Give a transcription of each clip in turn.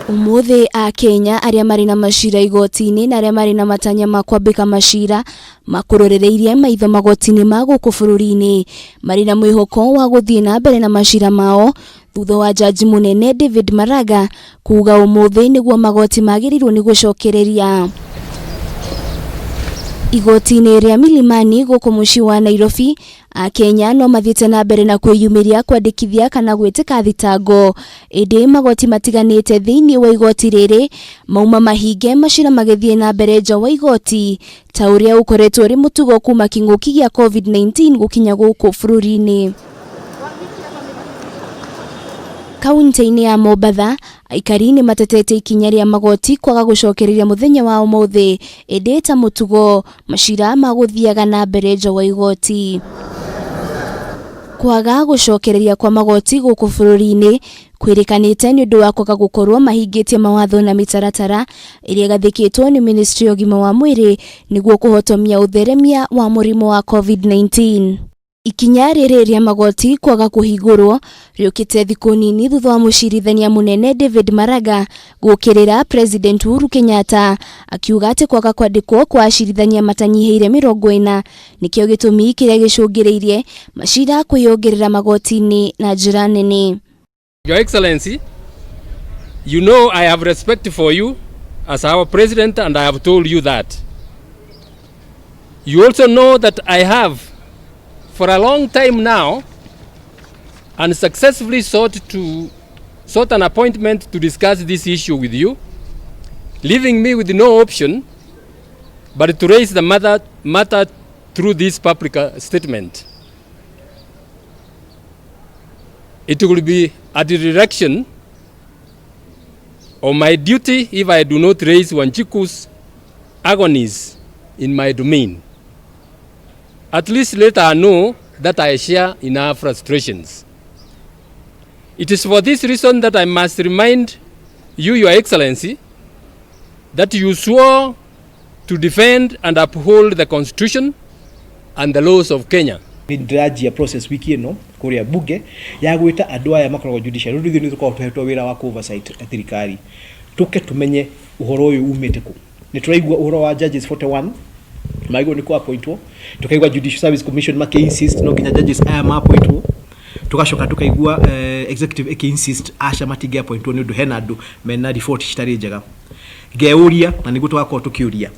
Ũmũthĩ Akenya arĩa marĩ na macira igoti-inĩ na arĩa marĩ na matanya ma kwambĩka macira makũrorereirie maitho magoti-inĩ ma gũkũ bũrũri-inĩ marĩ na mwĩhoko wa gũthiĩ na mbere na macira mao thutha wa jaji mũnene David Maraga kuga ũmũthĩ nĩguo magoti magĩrĩirwo nĩ gũcokereria. Igoti-inĩ rĩa Milimani gũkũ mũciĩ wa Nairobi, Akenya no mathiĩte na mbere na kwĩyumĩria kwandĩkithia kana gwĩtĩka thitango, ĩndĩ magoti matiganĩte thĩinĩ wa igoti rĩrĩ mauma mahinge macira magĩthiĩ na mbere nja wa igoti ta ũrĩa ũkoretwo ũrĩ mũtugo kuma kĩng'ũki gĩa COVID-19 gũkinya gũkũ bũrũri-inĩ. Kaunti-inĩ ya Mombatha, aikari nĩ matetete ikinya rĩa magoti kwaga gũcokereria mũthenya wa ũmũthĩ, ĩndĩ ta mũtugo macira magũthiaga na mbere nja wa igoti. Kwaga gũcokereria kwa magoti gũkũ bũrũri-inĩ kwĩrĩkanĩte nĩ ũndũ wa kwaga gũkorwo mahingĩtie mawatho na mĩtaratara ĩrĩa ĩgathĩkĩtwo nĩ ministry ya ũgima wa mwĩrĩ nĩguo kũhotomia ũtheremia wa mũrimũ wa COVID-19. Ikinya rĩrĩ rĩa magoti kwaga kũhingũrwo rĩũkĩte thikũ nini thutha wa mũcirithania mũnene David Maraga gũkĩrĩra President Uhuru Kenyatta akiuga atĩ kwaga kwandĩkwo kwa acirithania matanyihĩire 40 nĩkĩo gĩtũmi kĩrĩa gĩcũngĩrĩirie macira kwĩyongerera magoti-inĩ na njĩra nene. Your Excellency, you know I have respect for you as our president and I have told you that. You also know that I have, for a long time now, unsuccessfully sought an appointment to discuss this issue with you, leaving me with no option but to raise the matter through this public statement. It will be a direction of my duty if I do not raise Wanjiku's agonies in my domain. At least let her know that I share in her frustrations. It is for this reason that I must remind you, Your Excellency, that you swore to defend and uphold the Constitution and the laws of Kenya. Nĩ ndĩranjia process wiki ĩno kũrĩa bunge ya gwĩta andũ aya makoragwo judiciary. Rĩu ithuĩ nĩ tũkoragwo tũhetwo wĩra wa oversight thirikari, tũke tũmenye ũhoro ũyũ umĩte kũ. Nĩ tũraigua ũhoro wa judges 41 magĩrĩirwo nĩ kũ-appointwo, tukaigua Judicial Service Commission makĩ insist no nginya judges aya ma-appointwo, tugacoka tukaigua executive ĩkĩ insist aca matingĩ appointwo nĩ ũndũ hena andũ mena report citarĩ njega. Ngeyũria, na nĩguo tũgakorwo tũkĩũria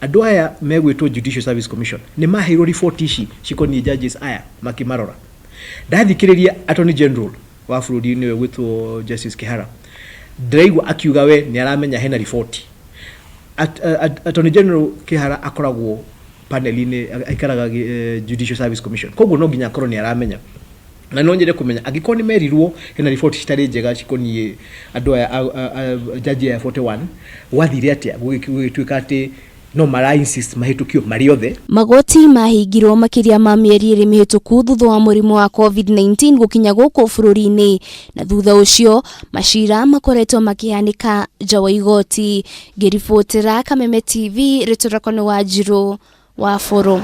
andũ aya megwĩtwo Judicial Service Commission, nĩ maheirwo report ici cikoniĩ judges aya makĩmarora? Ndathikĩrĩria Attorney General wa bũrũri, nĩwe gwĩtwo Justice Kihara, ndĩraigua akiuga we nĩ aramenya hena riboti. Attorney General Kihara akoragwo panel-inĩ, aikaraga Judicial Service Commission, koguo no nginya akorwo nĩ aramenya. Na no nyende kũmenya angĩkorwo nĩ merirwo hena riboti citarĩ njega cikoniĩ andũ aya jaji aya 41, gwathire atĩa gũgĩtuĩka atĩ no mara insist mahĩtũkio marĩ othe? Magoti mahingirwo makĩria ma mĩeri 2 mĩhĩtũku thutha wa mũrimũ wa COVID-19 gũkinya gũkũ bũrũri-inĩ, na thutha ũcio macira makoretwo makĩhanĩka nja wa igoti. Ngĩribotera Kameme TV, rĩtwa rĩakwa nĩ Wanjirũ wa Bũrũ.